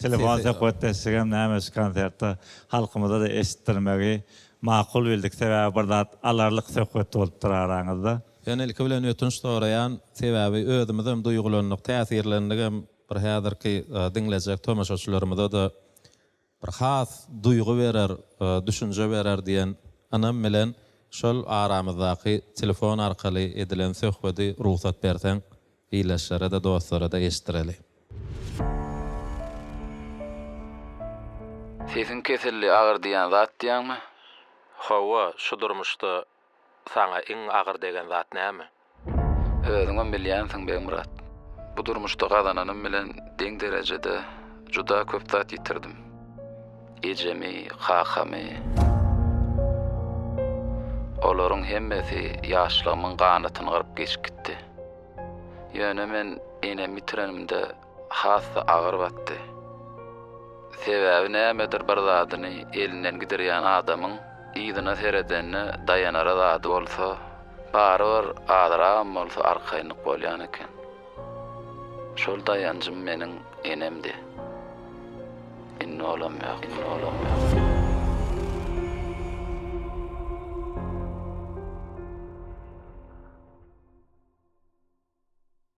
Telefon söhbetdeşligem näme şu konsertde halkymyza-da eşitdirmegi makul bildik. Sebäbi bir zat alarlyk söhbet bolupdyr araňyzda. Ýöne ilki bilen ötünç soraýan, sebäbi özümizem duýgulandyk, täsirlendigem bir häzirki diňlejek tomaşaçylarymyza-da bir has duýgy berer, düşünje berer diýen ynam bilen şol aramyzdaky telefon arkaly edilen söhbedi rugsat berseň ildeşlere-de, dostlara-da eşitdireli. Sesiň kesildi, agyr diýýän zat diýýäňmi? Hawa, şu durmuşda saňa iň agyr degen zat näme? Özüňem bilýänsiň, Begmyrat. Bu durmuşda gazananym bilen deň derejede juda köp zat ýitirdim. Ejemi, kakamy. Olaryň hemmesi ýaşlygymyň ganatyny gyryp geçip gitdi. Ýöne men enemi ýitirenimde has-da agyr batdy. Sebäbi nämedir bir zadyny elinden gidirýän adamyň yzyna seredende daýanara zady bolsa, barybir azragam bolsa arkaýynlyk bolýan eken. Şol daýanjym meniň enemdi. Indi olam ýok, indi olam ýok.